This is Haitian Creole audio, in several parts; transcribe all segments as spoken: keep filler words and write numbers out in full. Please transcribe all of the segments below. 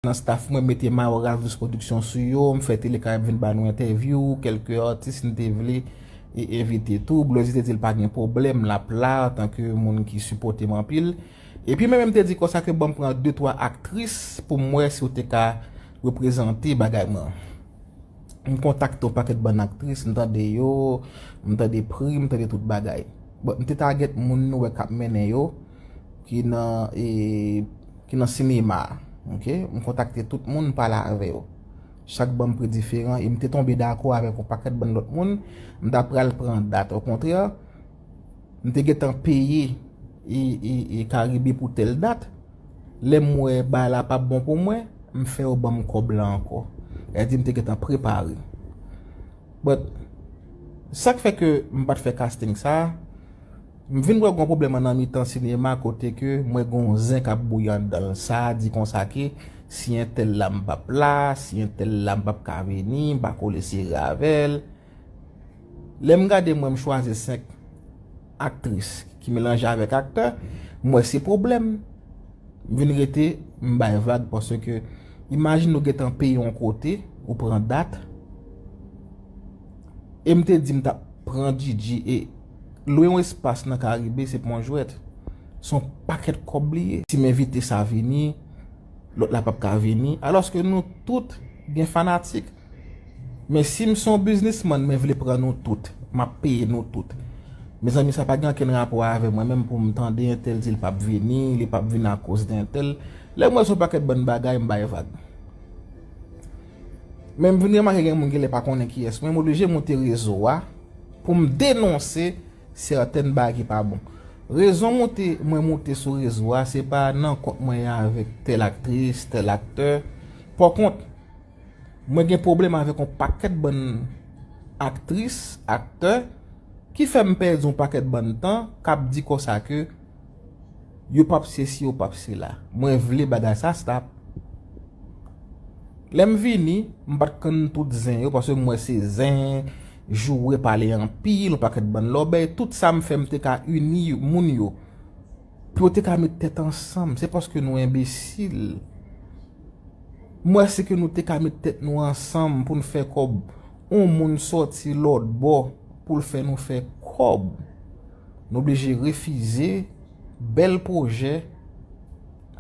nan staff mwen, mete Mayoral Dous Production sou yo, m fè Tele Karayib vin ba nou entèvyou, kèlke atis m te vle e envite tou. Blozzy te di l pa gen pwoblèm, l ap la antanke moun ki sipòte m anpil. Epi mwen menm te di konsa ke ban m pran de twa aktris pou m wè si yo te ka reprezante bagay mwen. M kontakte yon pakèt bann aktris, m tande yo, m tande pri, m tande tout bagay. Bon, m te target moun nou wè k ap mennen yo, ki nan, e, ki nan sinema a, oke? M kontakte tout moun, m pale avè yo. Chak ban m pri diferan, e m te tonbe dakò avèk yon pakèt bann lòt moun, m ta pral pran dat. Okontrè, m te gentan peye e, e, e Karibe pou tèl dat. Lè m wè bagay la p ap bon pou mwen, m fè yo ban m kòb la ankò. Sa di m te gentan prepare. But, sa k fè ke m pa t fè casting sa, m vin wè gon pwoblèm nan mitan sinema kote ke m wè gon zen k ap bouyi anndan l. Sa di konsa ke si entèl la m p ap la, si entèl la m p ap ka vini, m pa kole sere avè l. Lè m gade mwen m chwazi senk aktris ki melanje avèk aktè, m wè se pwoblèm. M vin rete, m bay vag paske imajine ou gentan peye yon kote, ou pran dat. E m te di m t ap pran Gigi e lwe yon espas nan Karibe se pa yon jwèt. Se yon pakèt kòb li ye. Si m envite sa vini, lòt la p ap ka vini. Alòske nou tout gen fanatik. Men si m se yon biznismann, mwen vle pran nou tout. M ap peye nou tout. Mezanmi, sa pa gen ankenn rapò avè mwen menm pou m tande entèl di l p ap vini, li p ap vin akoz de entèl. Lè m wè se yon pakèt bann bagay, m bay vag. Men m vin remake gen moun genlè pa konnen kiyès mwen, m oblije moute rezo a pou m denonse sètèn bagay ki pa bon. Rezon moute, mwen moute sou rezo a, se pa nan kont mwen ye avèk tèl aktris, tèl aktè. Pòkont, mwen gen pwoblèm avèk yon pakèt bann aktris, aktè, ki fè m pèdi yon pakèt bann tan, k ap di konsa ke yo p ap sesi, yo p ap sela. Mwen vle bagay sa stop. Lè m vini, m pa t konn tout zen yo, paske m wè se zen, joure, pale anpil, yon pakèt bann lòbèy, tout sa m fè m te ka ini moun yo. Pou yo te ka met tèt ansanm, se paske nou enbesil. M wè si ke nou te ka met tèt nou ansanm pou n fè kòb. Yon moun sòti lòtbò pou l fè nou fè kòb. Nou oblije refize bèl pwojè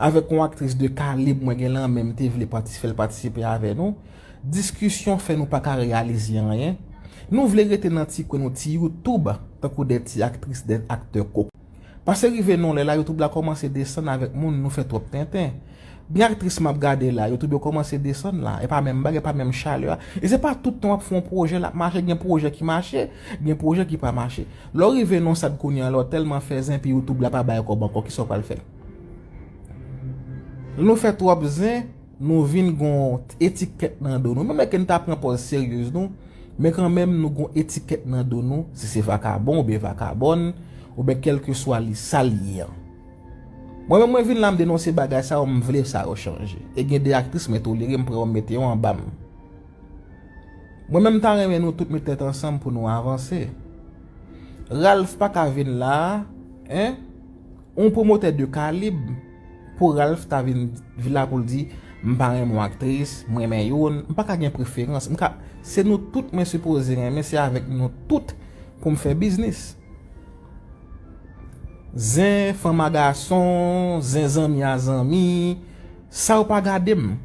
avèk yon aktris de kalib mwen gen lan men m te vle pati-, fè l patisipe avè nou. Diskisyon fè nou pa ka reyalize anyen. Nou vle rete nan ti kwen nou, ti YouTube, tankou de ti aktris, de aktè kòk. Pase rive nan yon lè la, YouTube la kòmanse desann avèk moun, nou fè twòp tenten. Gen aktris m ap gade la, YouTube yo kòmanse desann la. E pa menm bagay, e pa menm chalè a. E se pa tout tan w ap fè yon pwojè l ap mache, gen pwojè ki mache, gen pwojè ki pa mache. Lè w rive nan yon stad kounye a la, w tèlman fè zen, epi YouTube la pa bay kòb ankò, kisa w pral fè? Lè nou fè twòp zen, nou vin gon etikèt nan do nou. Menm lè ke n ta pran pòz seryez nou, men kanmenm nou gon etikèt nan do nou, si se vakabon oubyen vakabòn, oubyen kèlkeswa li sa l ye an. Mwen menm mwen vin la m denonse bagay sa yo, m vle sa yo chanje. E gen de aktris mwen tolere, m pran yo m mete yo anba m. Mwen menm m ta renmen nou tout met tèt ansanm pou nou avanse. Ralph pa ka vin la, en? Yon pwomotè de kalib pou Ralph ta vin, vin la pou l di, m pa renmen yon aktris, m renmen youn, m pa ka gen preferans. M ka, se nou tout mwen sipoze renmen, se avèk nou tout pou m fè biznis. Zen, fanm a gason, zen zanmi a zanmi, sa yo pa gade m.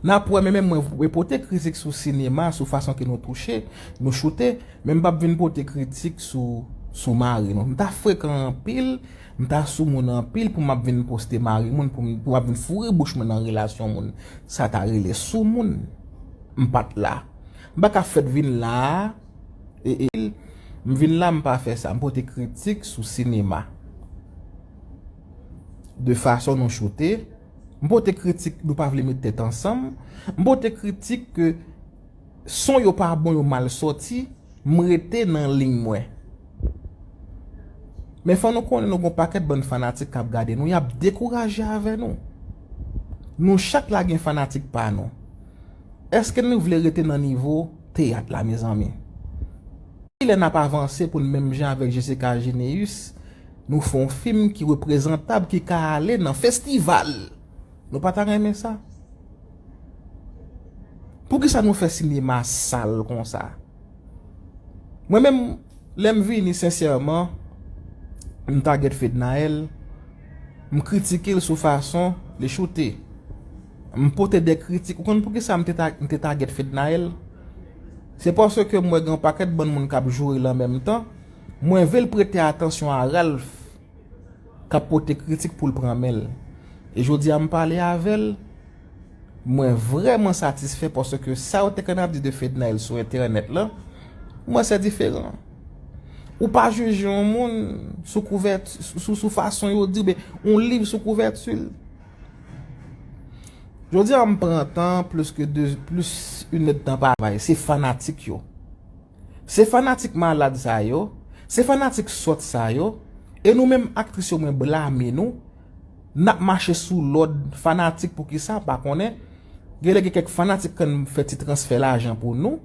N ap wè, men menm mwen, mwen pote kritik sou sinema, sou fason ke nou touche, nou choute, men m p ap vin pote kritik sou, sou mari nou. M ta frekan anpil, m ta sou moun anpil pou m ap vin poste mari moun, pou m, pou m ap vin foure bouch mwen nan relasyon moun. Sa ta rele sou moun. M pa t la. M pa ka fèt vin la a, e, e, m vin la, m pa fè sa. M pote kritik sou sinema. De fason nou choute, M pote kritik nou pa vle met tèt ansanm. M pote kritik ke son yo pa bon, yo mal sòti. M rete nan liy mwen. Men fò nou konnen nou gon pakèt bann fanatik k ap gade nou, y ap dekouraje avè nou. Nou chak la gen fanatik pa nou. Èske nou vle rete nan nivo teyat la, mezanmi? Kilè n ap avanse pou n menm jan avèk Jessica Généus, nou fè yon fim ki reprezantab, ki ka ale nan festival? Nou pa ta renmen sa. Poukisa nou fè sinema sal konsa? Mwen menm, lè m vini, sensèman, m tagèt Fednaelle, m kritike l sou fason li choute. M pote de kritik. Ou konn poukisa m te ta- m te tagèt Fednaelle? Se paske m wè gen yon pakèt bann moun k ap joure l an menm tan. Mwen vle l prete atansyon a Ralph k ap pote kritik pou l pran men l. E jodi a m pale avè l, mwen vrèman satisfè paske sa yo te konn ap di de Fednaelle sou entènèt lan, mwen se diferan. Ou pa jije yon moun sou kouvèti, sou, sou fason yo di, oubyen yon liv sou kouvèti l. Jodi a m pran tan plis ke de, plis inèdtan pa travay. Se fanatik yo. Se fanatik malad sa yo, se fanatik sòt sa yo, e nou menm aktris yo mwen blame nou, n ap mache sou lòd fanatik poukisa, pa konnen, genlè gen kèk fanatik k konn fè ti transfè lajan pou nou,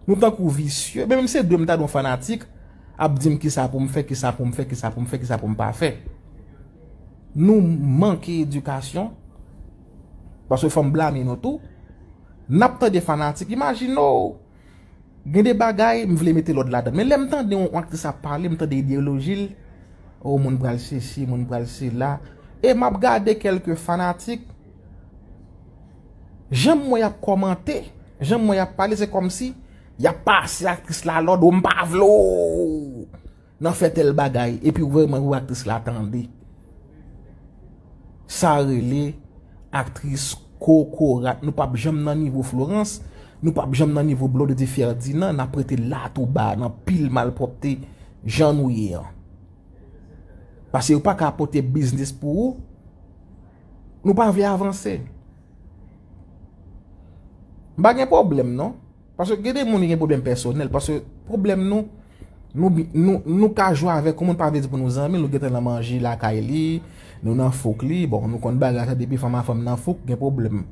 nou tankou visye, men menm se dwe m ta dwe yon fanatik ap di m kisa pou m fè, kisa pou m fè, kisa pou m fè, kisa pou m pa fè. Nou manke edikasyon, paske fò m blame nou tou, n ap tande fanatik, imajine w, Gen de bagay, m vle mete lòd ladan l. Men lè m tande yon, yon aktris ap pale, m tande ideyoloji l, o, moun pral sesi, moun pral sela. E m ap gade kèlke fanatik, jan m wè y ap kòmante, jan m wè y ap pale, se kòmsi y ap pase aktris la lòd, o, m pa vle w nan fè tèl bagay, epi w vrèman wè aktris la tande. Sa rele aktris kokorat. Nou p ap janm nan nivo Florence, nou p ap janm nan nivo Blondedy Ferdinand, n ap rete la tou ba nan pil malpwòpte jan nou ye an. Paske yo pa ka pote biznis pou ou, nou pa vle avanse. M pa gen pwoblèm non. Paske gen de moun ki gen pwoblèm pèsonèl. Paske pwoblèm nou, nou, nou, nou ka jwe avèk yon moun pa vle di pou nou zanmi, nou gentan nan manje lakay li, nou nan fouk li. Bon, nou konn bagay sa, depi fanm a fanm nan fouk, gen pwoblèm.